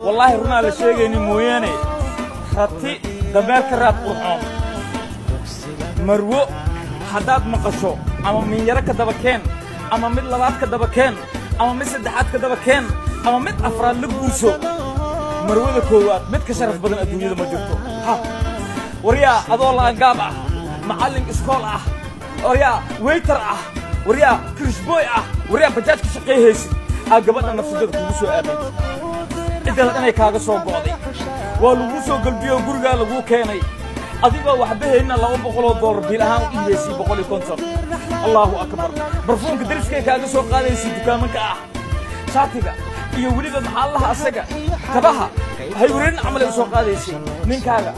Wallaahi runaa la sheegaynin mooyaane, rati dameer ka raad qurxoon. Marwo haddaad maqasho, ama minyaro ka daba keen, ama mid labaad ka daba keen, ama mid saddexaad ka daba keen, ama mid afraad la guurso, marwada koowaad mid ka sharaf badan adduunyada ma jirto. Ha waryaa, adoo laangaab ah, macallin iskool ah, waryaa waiter ah, waryaa kirishboy ah, waryaa bajaaj ka shaqayhaysid, aa gabadha nafsadeeda kugu soo aaday, cidda dhanay kaaga soo go'day, waa laguu soo galbiyo, gurigaa laguu keenay adigoo waxba hayna, $200 biil ahaan u dhiibaysay, 150. Allahu akbar! Barfuunka dariskay kaaga soo qaadaysay dukaamanka ah, shaatiga iyo weliba maxaalaha asaga kabaha haywareerin camal ay u soo qaadaysay. Ninkaaga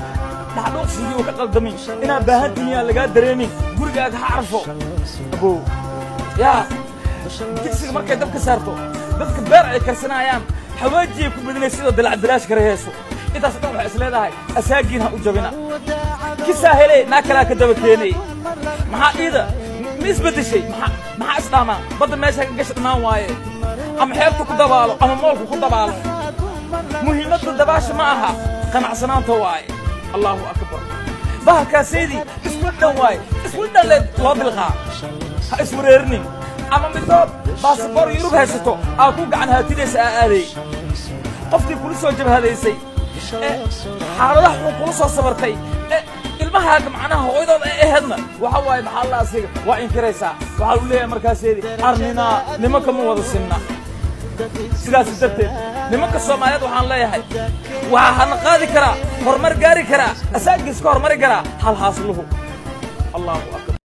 dhaxdhuuqsigii uu ka qaldamin, inaad baahan tihiin aan lagaa dareemin, gurigaaga ha carfo. Abow yaa, digsiga markay dabka saarto, dadka beer ay karsanayaan, xawaajiyay ku badinay sidoo dilacbilaash kara heeso. Intaas dhan waxay is leedahay asaagiin ha u jabina. Kisaa helay, naa kalaa ka daba keenay. Maxaa iida ma isbeddeshay? Maxaa isdhaamaa? Badda meesha ka gasha dhammaan waaye, ama xeebta ku dabaalo ama moolka ku dabaalo. Muhiimadda dabaasha ma aha, qanacsanaanta waaye. Allahu akbar! Bahalkaaseydii isku dhan waaye, isku dhan leed loo bilqaa. Ha iswareerinin, ama midood baasaboor Yurub haysato aa ku gacan haatinaysa aa aaday. Qofkii kula soo jabhadaysay ee xaaladaha xun kula soo sabartay ee ilmahaaga macnaha hooyadood ay ahaydna, waxa waaye maxaa la asiga waa inkiraysaa. Waxaa lagu leeyahay markaaseedi arninaa nimanka ma wada sinna. Sidaas darteed nimanka Soomaaliyeed waxaan leeyahay, waxaa hana qaadi karaa, horumar gaari karaa, asaagiis ka horumari karaa hal haasluhu. Allahu akbar!